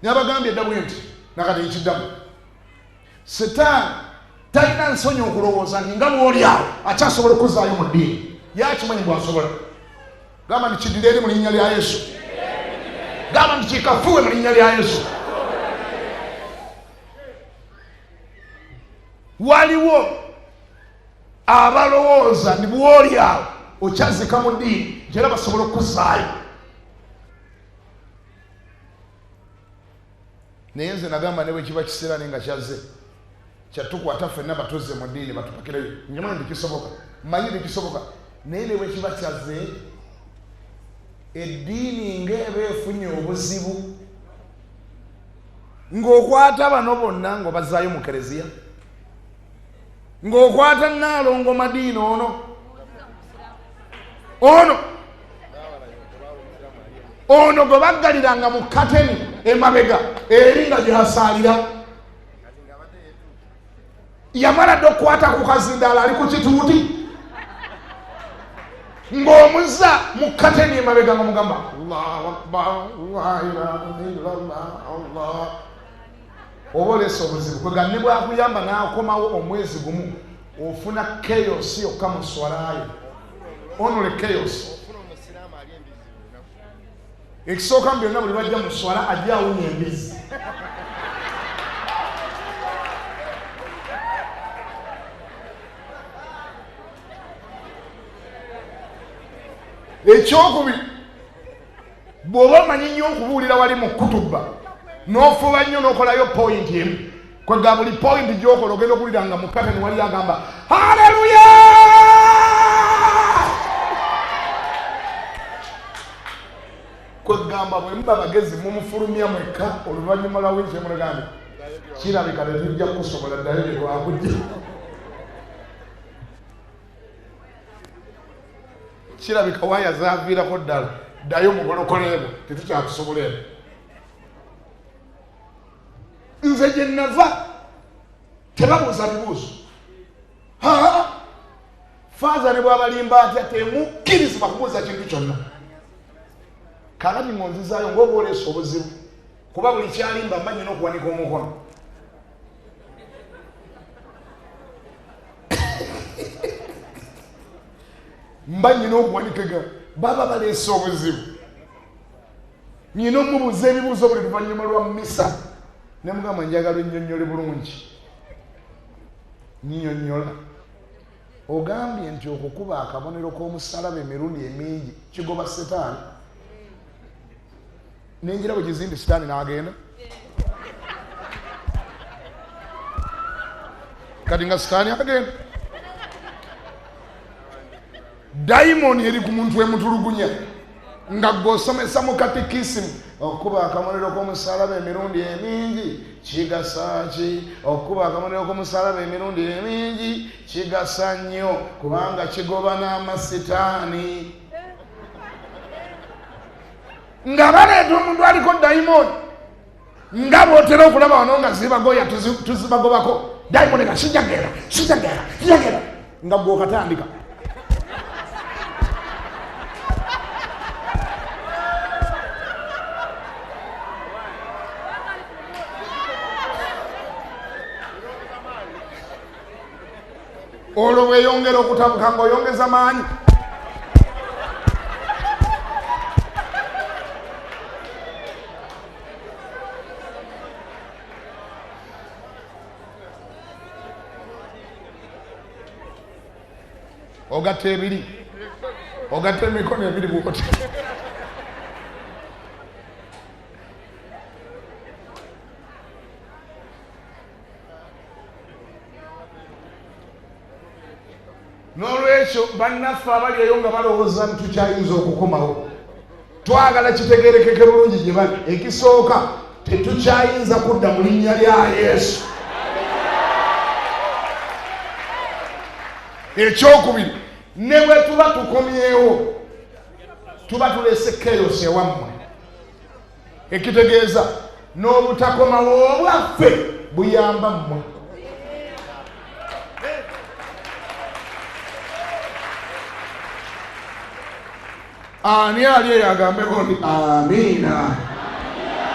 Nabagambye dda bwe nti nakati nkiddamu, Setaani talina nsonyi okulowooza nti nga bw'oli awo akyasobola okuzaayo mu ddiini. Yakimanyi bw'asobola. Gamba nti kiddire eri mu linnya lya Yesu. Gamba nti kikafuwe mu linnya lya Yesu. Waliwo abalowooza nti bw'oli awo okyazika mu ddiini nti era basobola okukuzaayo. Naye nze nagamba ne bwe kiba kiseera naye nga kyazze kyatukwata ffenna batuzze mu ddiini batupakireyo. Nkimanyi nti kisoboka, mmanyi nti kisoboka, naye ne bwe kiba kyazze eddiini ng'eba efunye obuzibu ng'okwata bano bonna ng'obazzaayo mu kereziya, ng'okwata Nnaalongo Madiina ono ono ono gwe baggaliranga mu kateni emabega eri nga gyasaalira, yamala dda okukwata ku kazindaalo ali ku kituuti ng'omuzza mu kateni emabega nga mugamba Allahu akbar, la ilaha illallah, Allah. Oba oleese obuzibu kwega ne bwakuyamba n'akomawo omwezi gumu ofuna chaos yokka mu swalayo, only chaos. Ekisooka mu byonna buli lwajja mu swala ajja awunya embizi. Ekyokubiri, bw'oba omanyi nnyo okubuulira wali mu kutubba n'ofuba nnyo n'okolayo poyinti emu, kwega buli poyinti gy'okola ogenda okuwulira nga mu kateni wali agamba haleluya. Kwegamba bwe muba bagezi mumufulumya mwekka oluvannyuma lwa wiiki emulagambe kirabika tetujja kukusobola ddayo gye twakujja. Kirabika waya zaviirako ddala, ddayo mu bulokole bwo tetukyakusobola eno. Nze gye nava tebabuuza bibuuzo. Faaza ne bw'abalimba atya temukkirizibwa kubuuza kintu kyonna. Kaakati ng'onzizaayo ng'oba oleese obuzibu, kuba buli kyalimba mba nyina okuwanika omukono. Mba nyina okuwanika, baba baleese obuzibu. Nyina omubuuza ebibuuzo buli luvannyuma lwa misa ne mugamba njagala ennyonnyole bulungi. Nnyonnyola. Ogambye nti okukuba akabonero k'omusalaba emirundi emingi kigoba setaani. Nenjira bwe gizindi sitaani n'agenda. Kati nga sitaani agenda, dayimoni eri ku muntu emutulugunya nga gw'osomesa mu katikisimu okukuba akabonero k'omusalaba emirundi emingi kigasa ki? Okukuba akabonero k'omusalaba emirundi emingi kigasa nnyo kubanga kigoba n'amasitaani. Nga baleeta omuntu aliko dayimoni nga bw'otera okulaba wano nga zibagoya tuzibagobako dayimoni nga sijagera sijagera sijagera nga gw'okatandika. Olwo bweyongera okutabuka ng'oyongeza maanyi. Ogatta ebiri, ogatta emikono ebiri bwoti. N'olwekyo bannaffe abali eyo nga balowooza nti tukyayinza okukomawo, twagala kitegeerekeke bulungi gye bali. Ekisooka, tetukyayinza kudda mu linnya lya Yesu. Ekyokubiri, ne bwe tuba tukomyewo tuba tuleese chaos ewammwe, ekitegeeza n'obutakomawo bwaffe buyamba mmwe. Ani ali eyo agambeko nti amiina?